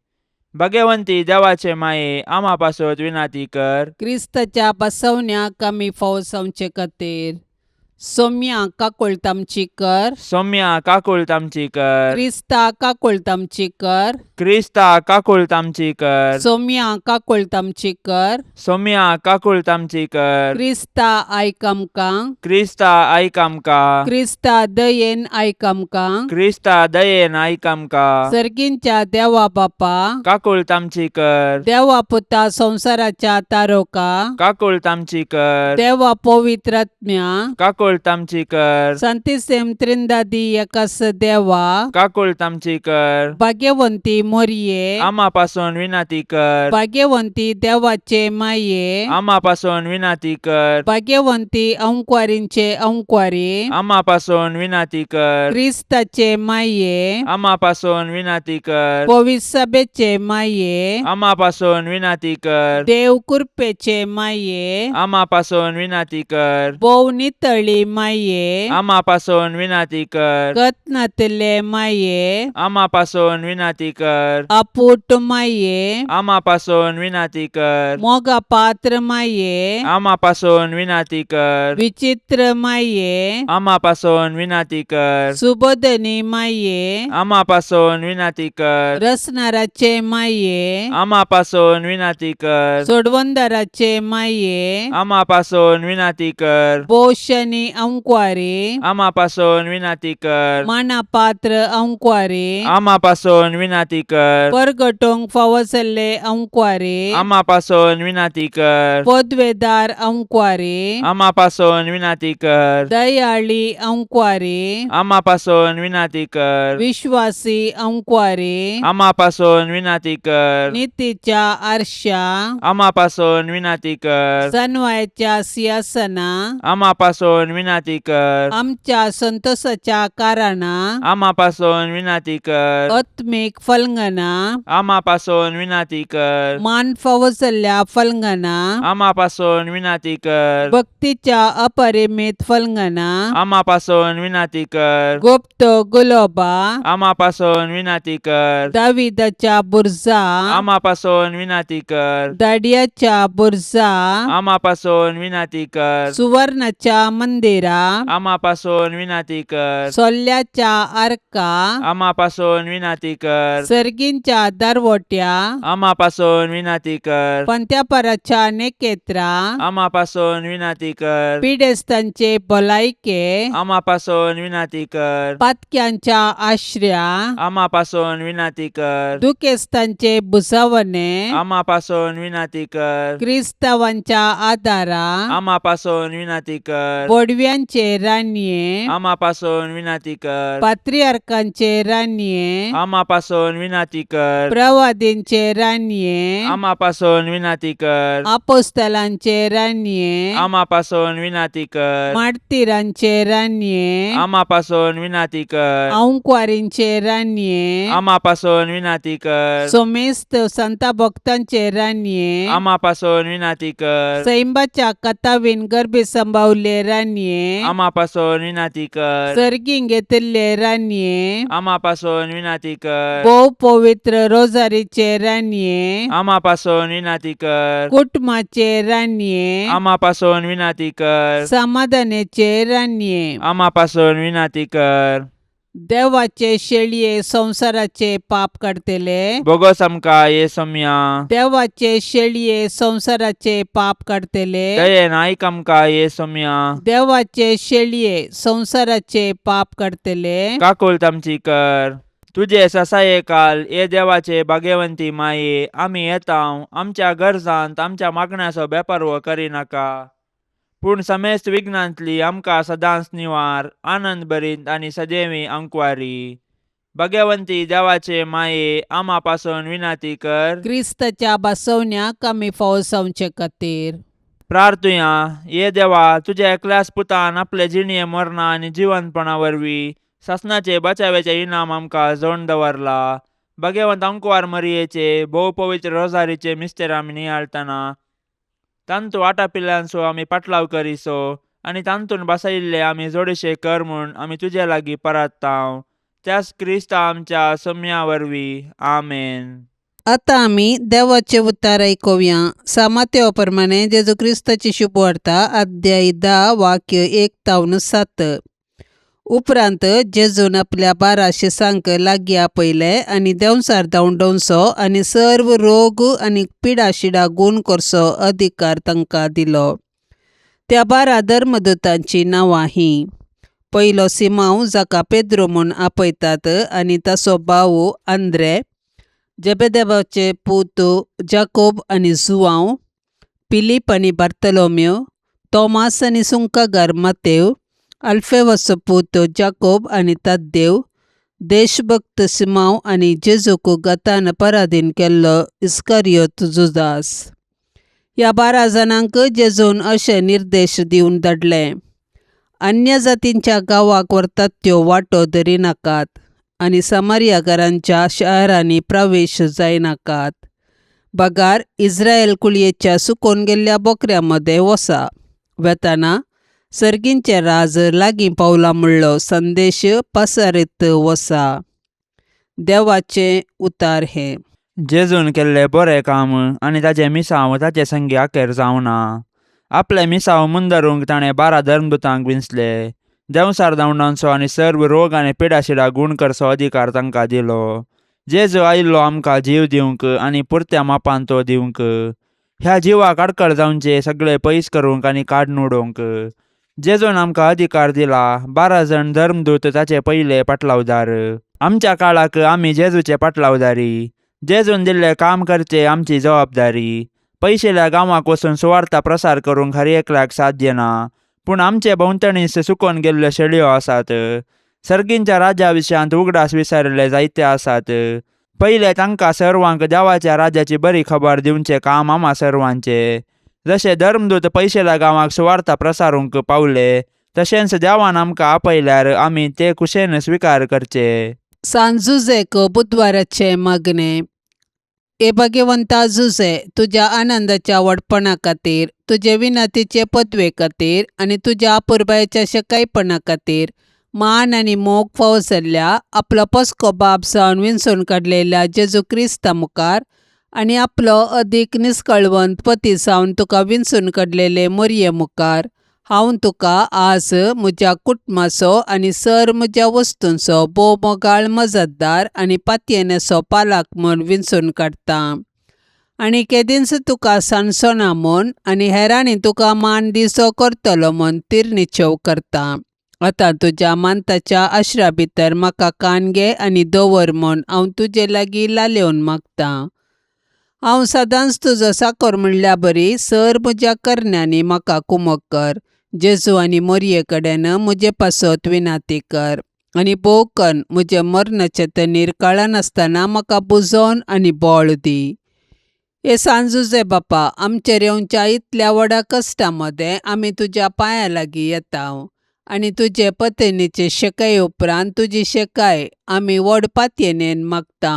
Speaker 3: भगवंती देवाचे माये, आमा पासत विनाती कर.
Speaker 2: क्रिस्ताच्या बसवण्याक आमी फावो जावचे खातीर सोम्या काकुळट आमची कर.
Speaker 3: सौम्या काकुळट आमची कर.
Speaker 2: क्रिस्ता काकुळट आमची कर.
Speaker 3: क्रिस्ता काकुळट आमची कर.
Speaker 2: सोम्या काकुळट आमची कर.
Speaker 3: सौम्या काकुळट आमची कर.
Speaker 2: क्रिस्ता आयक आमकां.
Speaker 3: क्रिस्ता आयक आमकां.
Speaker 2: क्रिस्ता दयेन आयक आमकां.
Speaker 3: क्रिस्ता दयेन आयक आमकां.
Speaker 2: सर्गींच्या देवा बापा,
Speaker 3: काकुळट आमची कर.
Speaker 2: देवा पुता संवसाराच्या तारोका,
Speaker 3: काकुळट आमची कर.
Speaker 2: देवा पवित्रात्म्या,
Speaker 3: काकुळट काकुळट आमची कर.
Speaker 2: सांतिसेम त्रिंदादी एकास देवा,
Speaker 3: काकुळट आमची कर.
Speaker 2: भाग्यवंती मोरये,
Speaker 3: आमा पासून विनंती कर.
Speaker 2: भाग्यवंती देवाचे माये,
Speaker 3: आमा पासून विनंती कर.
Speaker 2: भाग्यवंती अंकवारींचे अंकवारी,
Speaker 3: आमा पासून विनंती कर.
Speaker 2: क्रिस्ताचे माये,
Speaker 3: आमा पासून विनंती कर.
Speaker 2: पविसभेचे माये,
Speaker 3: आमा पासून विनंती कर.
Speaker 2: देव कृपेचे माये,
Speaker 3: आमा पासून विनंती कर.
Speaker 2: भोव नितळी माये,
Speaker 3: आमा पासून विनंती कर.
Speaker 2: कत्नातले माये,
Speaker 3: आमा पासून विनंती कर.
Speaker 2: अपूट माये,
Speaker 3: आमा पासून विनंती कर.
Speaker 2: मोगा पात्र माये,
Speaker 3: आमा पासून विनंती कर.
Speaker 2: विचित्र माये,
Speaker 3: आमा पासून विनंती कर.
Speaker 2: सुबोधनी माये,
Speaker 3: आमा पासून विनंती कर.
Speaker 2: रसनाराचे माये,
Speaker 3: आमा पासून विनंती कर.
Speaker 2: सोडवंदाराचे माये,
Speaker 3: आमा पासून विनंती कर.
Speaker 2: पोषणी अंकवारी,
Speaker 3: आमा पासून विनंती कर.
Speaker 2: मानापात्र अंकवारी,
Speaker 3: आमा पासून विनंती कर.
Speaker 2: परगटोंक फावो जाल्ले अंकवारी,
Speaker 3: आमा पासून विनंती कर.
Speaker 2: पदवेदार अंकवारी,
Speaker 3: आमा पासून विनंती कर.
Speaker 2: दयाळी अंकवारी,
Speaker 3: आमा पासून विनंती कर.
Speaker 2: विश्वासी अंकवारी,
Speaker 3: आमा पासून विनंती कर.
Speaker 2: नितीच्या आरशा,
Speaker 3: आमा पासून विनंती कर.
Speaker 2: सनवायच्या सिंहासना,
Speaker 3: आमा पासून विनंती कर.
Speaker 2: आमच्या संतोषाच्या कारणा,
Speaker 3: आमा पासून विनंती कर.
Speaker 2: आत्मीक फलंगना,
Speaker 3: आमा पासून विनंती कर.
Speaker 2: मान फावो जाल्ल्या फलंगना,
Speaker 3: आमा पासून विनंती कर.
Speaker 2: भक्तीच्या अपरिमित फलंगना,
Speaker 3: आमा पासून विनंती कर.
Speaker 2: गुप्त गुलोबा,
Speaker 3: आमा पासून विनंती कर.
Speaker 2: दाविदाच्या बुर्जा,
Speaker 3: आमा पासून विनंती कर.
Speaker 2: दाडियाच्या बुर्जा,
Speaker 3: आमा पासून विनंती कर.
Speaker 2: सुवर्णाच्या मंदिरा,
Speaker 3: आमा पासून विनंती कर.
Speaker 2: सोल्ल्याच्या आर्का,
Speaker 3: आमा पासून विनंती कर.
Speaker 2: सर्गींच्या दरवट्या,
Speaker 3: आमा पासून विनंती कर.
Speaker 2: पंत्यापराच्या नेकेत्रा,
Speaker 3: आमा पासून विनंती कर.
Speaker 2: पिडेस्तांचे भलायके,
Speaker 3: आमा पासून विनंती कर.
Speaker 2: पातक्यांच्या आश्र्या,
Speaker 3: आमा पासून विनंती कर.
Speaker 2: दुखेस्तांचे भुजावणे,
Speaker 3: आमा पासून विनंती कर.
Speaker 2: क्रिस्तावांच्या आदारा,
Speaker 3: आमा पासून विनंती कर.
Speaker 2: बोडव्यांचे रानये,
Speaker 3: आमा पासून विनंती कर.
Speaker 2: पात्रियार्कांचे रानये,
Speaker 3: आमा पासून विनंती कर.
Speaker 2: प्रवादींचे रानये,
Speaker 3: आमा पासून विनंती कर.
Speaker 2: आपोस्तलांचे रानये,
Speaker 3: आमा पासून विनंती कर.
Speaker 2: मार्तीरांचे रानये,
Speaker 3: आमा पासून विनंती कर.
Speaker 2: अंकवारींचे रानये,
Speaker 3: आमा पासून विनंती कर.
Speaker 2: सोमेस्त संता भक्तांचे रानये,
Speaker 3: आमा पासून विनंती कर.
Speaker 2: सैंबाच्या कथावीन गर्भी संभावले रानये,
Speaker 3: आमा पासून विनंती कर.
Speaker 2: सर्गीं घेतिल्ले रानये,
Speaker 3: आमा पासून विनंती कर.
Speaker 2: भोव पवित्र रोजारीचे रानये,
Speaker 3: आमा पासून विनंती कर.
Speaker 2: कुटुंबाचे रानये,
Speaker 3: आमा पासून विनंती कर.
Speaker 2: समाधानाचे रानये,
Speaker 3: आमा पासून विनंती कर.
Speaker 2: देवाचे शेळये संवसाराचे पाप काडतले,
Speaker 3: बोगस आमकां ये सोम्या.
Speaker 2: देवाचे शेळये संवसाराचे पाप काडतले,
Speaker 3: दयेन आयक आमकां ये सोम्या.
Speaker 2: देवाचे शेळये संवसाराचे पाप काडतले,
Speaker 3: काकुळट आमची कर. तुजे ससाये काल ये देवाचे भाग्यवंती माये, आमी येता आमच्या गरजांत आमच्या मागण्याचो बेपर्व करिनाका, पूण समेस्त विघ्नांतली आमकां सदांच निवार, आनंद भरीत आनी सदैवी अंकवारी. भाग्यवंती देवाचे माये, आमा पासून विनंती कर.
Speaker 2: क्रिस्ताच्या बसवण्याक आमी फावो जावचे खातीर.
Speaker 3: प्रार्थुया. ये देवा, तुज्या एकल्याच पुतान आपले जिणये मरणा आनी जिवंतपणा वरवीं सासणाचे बचाव्याचे इनाम आमकां जोडून दवरला. भाग्यवंत अंकवार मरियेचे भोव पवित्र रोजारीचे मिस्तेर आमी नियाळटना तांतू आटापिल्ल्यांचो आमी पाटलाव करिसो आनी तांतून बसयिल्ले आमी जोडीशे कर म्हूण आमी तुजे लागीं परात्तांव, त्याच क्रिस्ता आमच्या सम्या वरवीं. आमेन.
Speaker 2: आतां आमी देवाचें उतार आयकुया. सामात्या प्रमाणे जेजू क्रिस्ताची शुभवार्ता, अध्याय 10 वाक्य 1 तावन 7. उपरांत जेजून आपल्या 12 शिसांक लागीं आपयले आनी देंवचार धांवडोवचो आनी सर्व रोग आनी पिडा शिडा गूण करचो अधिकार तांकां दिलो. त्या 12 धर्मदूतांचीं नांवां हीं: पयलो सिमांव, जाका पेद्रो म्हूण आपयतात, आनी ताचो भाव आंद्रे, जेबेदेवाचे पूत जाकोब आनी जुवांव, फिलीप आनी बार्तलोम्यो, तोमास आनी सुंकागार मातेव, अल्फेवाचो पूत जाकोब आनी तद्देव, देशभक्त सिमांव आनी जेजूक गतान पराधीन केल्लो इस्कारियोत जुदास. ह्या 12 जाणांक जेजून अशे निर्देश दिवन धाडले, अन्य जातींच्या गांवाक व्हरतात त्यो वाटो धरिनाकात आनी समारियागारांच्या शारांनी प्रवेश जायनाकात, बगार इस्रायल कुळयेच्या सुकोवन गेल्ल्या बोकऱ्यां मदें वसा. वेताना सर्गींचें राज लागीं पावलां म्हणलो संदेश पसरीत वसा. देवाचें उतार हें.
Speaker 3: जेजून केल्लें बरें काम आनी ताचें मिसांव ताचे संगी अखेर जावना. आपलें मिसांव मुंदरूंक ताणें 12 धर्मदुतांक विंचले. देंवसार धांवडांचो आनी सर्व रोग आनी पिडाशिडा गूण करचो अधिकार तांकां दिलो. जेजू आयिल्लो आमकां जीव दिवंक आनी पुरत्या मापान तो दिवंक. ह्या जिवाक आडखळ जावचे सगळे पयस करूंक आनी काडून उडोवंक जेजून आमकां अधिकार दिला. 12 जाण धर्मदूत ताचे पयले पाटलावदार. आमच्या काळाक आमी जेजूचे पाटलावदारी. जेजून दिल्लें काम करचें आमची जबाबदारी. पयशिल्या गांवाक वचून सुवार्ता प्रसार करूंक हर एकल्याक साध्य ना, पूण आमचे भोंवतणी सुकोवन गेल्ल्यो शेळयो आसात. सर्गींच्या राजा विशयांत उगडास विसरिल्ले जायते आसात. पयले तांकां सर्वांक देवाच्या राजाची बरी खबर दिवचें काम आमा सर्वांचें. जशे धर्मदूत पयशेल्या गांवाक सुवार्ता प्रसारूंक पावले, तशेंच देवान आमकां आपयल्यार आमी ते कुशेन स्विकार करचे.
Speaker 2: सान जुजेक बुधवाराचें मागणें. हे भाग्यवंता जुजे, तुज्या आनंदाच्या व्हडपणा खातीर, तुजे विनंतीचे पदवे खातीर आनी तुज्या अपुरबायेच्या शकायपणा खातीर मान आनी मोग फावो जाल्ल्या आपलो पस्को बाप जावन विंचून काडलेल्या जेजू क्रिस्ता मुखार आनी आपलो अदीक निस्कळवंत पती जावन तुका विंचून काडलेले मोरये मुखार हांव तुका आज म्हज्या कुटुंबाचो आनी सर म्हज्या वस्तूंचो भोव मोगाळ मजतदार आनी पातयेनेचो पालक म्हूण विंचून काडटा आनी केदींच तुका सांडचोना म्हूण आनी हेरांनी तुका मान दिसो करतलो म्हूण तिरनिचेव करता. आतां तुज्या मानताच्या आश्रा भितर म्हाका कान घे आनी दवर म्हूण हांव तुजे लागीं लालेवन मागतां. हांव सदांच तुजो साकर म्हणल्या बरी सर म्हज्या करण्यांनी म्हाका कुमक कर. जेजू आनी मोरये कडेन म्हजे पासत विनाती कर आनी भोव कन्न म्हजें मरणाचें तनीर कळनासतना म्हाका बुजोवन आनी बळ दी. हे सांजुजे बापा, आमचेर येवच्या इतल्या व्हडा कश्टा मदें आमी तुज्या पांयां लागीं येता आनी तुजे पत्नीचे शेकाये उपरांत तुजी शेकाय आमी व्हड पातयेनेन मागता.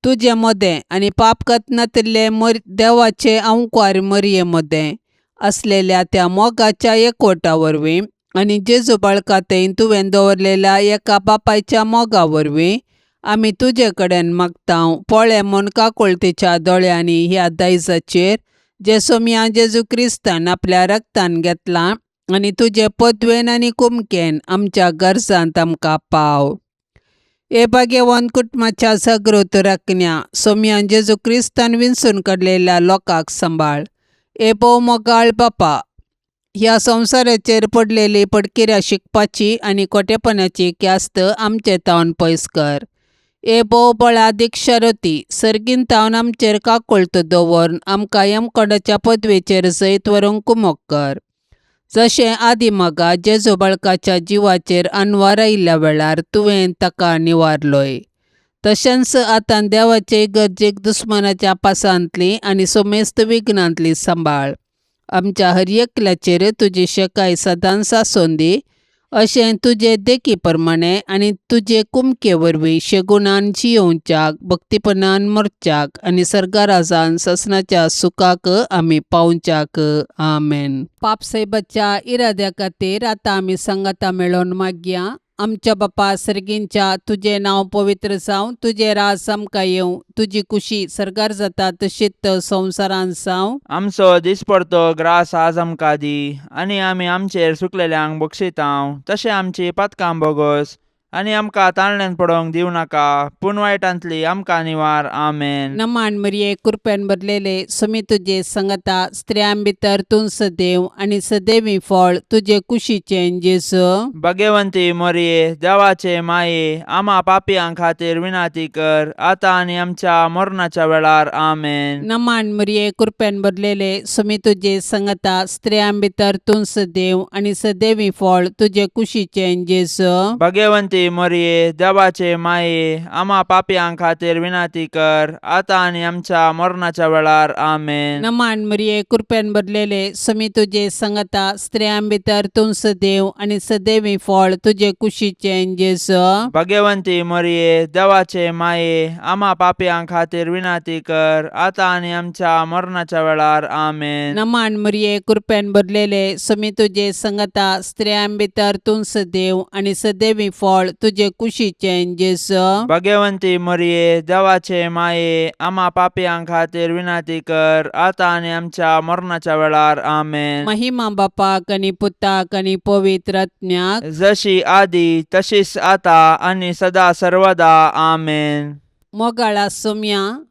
Speaker 2: तुजे मदें आनी पाप नातिल्ले देवाचे अंकुवार मरये मदें आसलेल्या त्या मोगाच्या एकवटा वरवीं आनी जेजू बाळका थंय तुवें दवरलेल्या एका बापायच्या मोगा वरवीं आमी तुजे कडेन मागता. पळय म्हूण काकुळतेच्या दोळ्यांनी ह्या दायजाचेर जे सोमया जेजू क्रिस्तान आपल्या रक्तान घेतलां आनी तुजे पदवेन आनी कुमकेन आमच्या गरजांत आमकां पाव. हे भाग्यवंत कुटुंबाच्या जागृत राखण्या सोमयान जेजू क्रिस्तान विंचून काडलेल्या लोकांक सांबाळ. हे भोव मोगाळ बापा, ह्या संवसाराचेर पडलेली पडकिऱ्या शिकपाची आनी खोटेपणाची ख्यास्त आमचे तावन पयस कर. हे भोव बळा दीक्षारती सर्गीन तावन आमचेर काकुळट दवरून आमकां यमकोंडाच्या पदवेचेर जैत व्हरूंक कुमक कर. जशें आदी मागा जेजू बाळकाच्या जिवाचेर अनवार आयिल्ल्या वेळार तुवें ताका निवारलोय, तशेंच आतां देवाचे गरजेक दुस्मानाच्या पासांतली आनी सोमेस्त विघ्नांतली सांबाळ. आमच्या हर एकल्याचेर तुजी शेकाय सदांच आसून दी, अशें तुजे देखी प्रमाणे आनी तुजे कुमके वरवीं शेगुणान जियोवच्याक, भक्तीपणान मरच्याक आनी सर्गाराजान ससनाच्या सुखाक आमी पावच्याक. आमेन. पापसाहेबाच्या इराद्या खातीर आतां आमी संगता मेळोवन मागया. आमच्या बापा सर्गींच्या, तुजें नांव पवित्र जावं, तुजें राज आमकां येवं, तुजी कुशी सर्गार जाता तशीच संवसारांत जावं.
Speaker 3: आमचो दिसपडतो ग्रास आज आमकां दी आनी आमी आमचेर सुकलेल्यांक बक्षितांव, तशें आमची पातकां बोगोस आनी आमकां ताळण्यान पडोवंक दिवं नाका पूण वायटांतली आमकां निवार. आमेन.
Speaker 2: नमान मरिये, कृपेन भरलेले, समी तुजे संगता, स्त्रियां भितर तूं सदैव आनी सदैवी फळ तुजे कुशीचें जेजू.
Speaker 3: भगवंती मोरये, देवाचे माये, आमा पापयां खातीर विनंती कर आतां आनी आमच्या मरणाच्या वेळार. आमेन.
Speaker 2: नमान मरिये, कृपेन भरलेले, समी तुजे संगता, स्त्रियां भितर तूं सदैव आनी सदैवी फळ तुजे कुशीचें जेजू.
Speaker 3: भगवंती मोरये, देवाचे माये, आमा पापयां खातीर विनंती कर आतां आनी आमच्या मरणाच्या वेळार. आमेन.
Speaker 2: नमान मरिये, कृपेन भरलेले, समी तुजे संगता, स्त्रियां भितर तूं सदैव आनी सदैवी फळ तुजे कुशीचें जेजू.
Speaker 3: भगवंती मोरये, देवाचे माये, आमा पापयां खातीर विनंती कर आतां आनी आमच्या मरणाच्या वेळार. आमेन.
Speaker 2: नमान मरिये, कृपेन भरलेले, समी तुजे संगता, स्त्रियां भितर तूं सदैव आनी सदैवी फळ तुजे कुशीचें जेजू.
Speaker 3: भगवंती मोरये, देवाचे माये, आमा पापयां खातीर विनंती कर आतां आनी आमच्या मरणाच्या वेळार. आमेन.
Speaker 2: महिमा बापाक आनी पुताक आनी पवित्र आत्म्याक.
Speaker 3: जशी आदी तशीच आता आनी सदा सर्वदा. आमेन.
Speaker 2: मोगाळा सोम्या,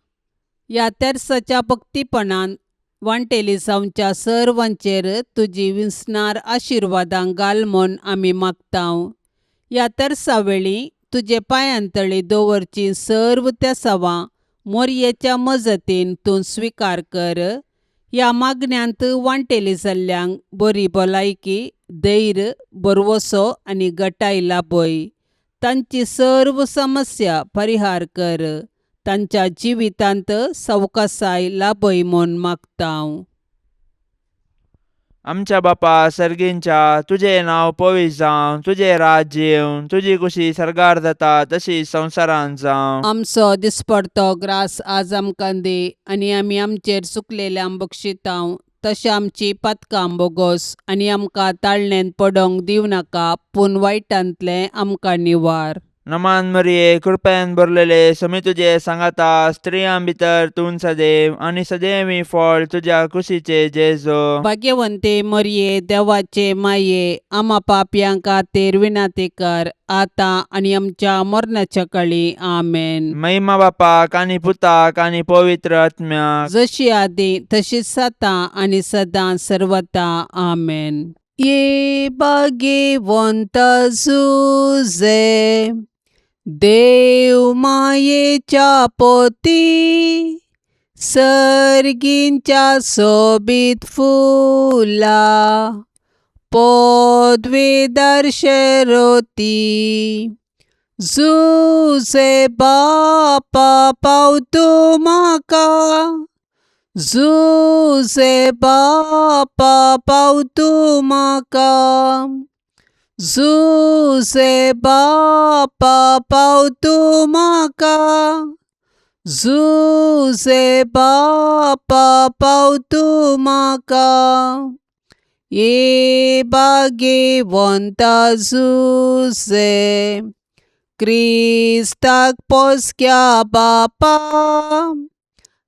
Speaker 2: ह्या तेर्साच्या भक्तीपणान वांटेली जावच्या सर्वांचेर तुजी विसणार आशिर्वादां घाल म्हूण आमी मागतांव. ह्या तेर्सा वेळी तुजे पांयांतळी दवरची सर्व तेसावां मोरयेच्या मजतीन तूं स्विकार कर. ह्या मागण्यांत वांटेली जाल्ल्यांक बरी भलायकी, धैर्य, भरवसो आनी गटाय लाभय. तांची सर्व समस्या परिहार कर. तांच्या जिवितांत सवकासाय लाभय म्हूण मागतांव.
Speaker 3: आमच्या बापा सर्गींच्या, तुजें नांव पवित्र जावं, तुजें राज्य येवं, तुजी कुशी सर्गार जाता तशी संवसारांत जावं.
Speaker 2: आमचो दिसपडतो ग्रास आज आमकां दी आनी आमी आमचेर चुकलेल्यांक बक्षितांव तशें आमची पातकां बोगोस आनी आमकां ताळणेंत पडोवंक दिवं नाका पूण वायटांतलें आमकां निवार.
Speaker 3: नमान मरिये, कृपेन भरलेले, समी तुजे सांगाता, स्त्रियां भितर तूं सदैव आनी सदैवी फळ तुज्या कुशीचे जेजो.
Speaker 2: भाग्यवंते मरिये, देवाचे माये, आमा पापयां खातीर विनंती कर आतां आनी आमच्या मरणाच्या कळी. आमेन.
Speaker 3: महिमा बापाक आनी पुताक आनी पवित्र आत्म्याक.
Speaker 2: जशी आदी तशीच आतां आनी सदां सर्वता. आमेन. ये भाग्यवंत जुजे, देव मायेच्या पोती, सर्गींच्या सोबीत फुला पदवीधर शेरोती. जुजे बापा पावतू म्हाका, जुजे बापा पावतू म्हाका, जुजे बापा पावतू म्हाका, जुजे बापा पावतू म्हाका. ये भाग्यवंता जुजे, क्रिस्ताक पोसक्या बापा,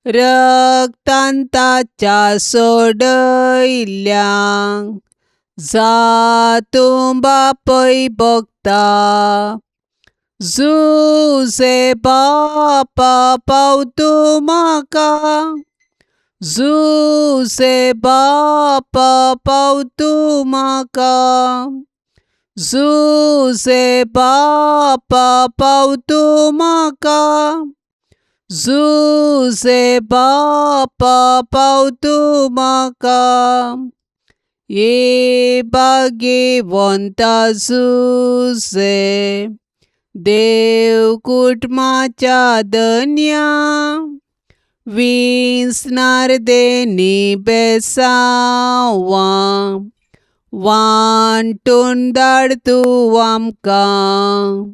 Speaker 2: रक्तान ताच्या सोडयल्ल्यांक जातूं बापय भोगता. जुजे बापा पावतू म्हाका, जुजे बापा पावतू म्हाका, जुजे बापा पावतू म्हाका, जुजे बापा पावतू म्हाका. ये भाग्यवंता जुजे, देव कुटुंबाच्या धन्या, विसणार देनी बेसांवां वांटून धाड तूं आमकां.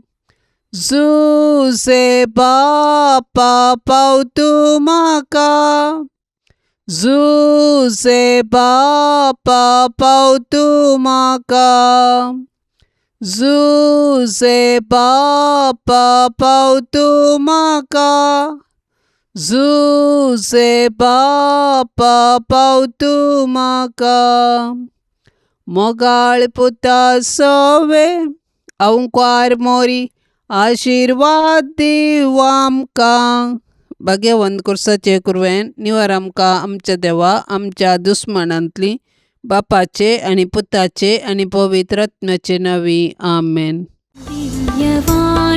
Speaker 2: जुजे बापा पावतू म्हाका, जुजे बापा पावतू म्हाका, जुजे बापा पावतू म्हाका, जुजे बापा पावतू म्हाका. मोगाळ पुता सोवे अंकार मोरी आशिर्वाद दीव आमकां. भाग्यवंत कुर्साचे कुरवेन निवर आमकां आमच्या देवा आमच्या दुस्मानांतली बापाचे आनी पुताचे आनी पवित्र आत्म्याचे नांवी. आमेन.
Speaker 1: दिव्यवाणी.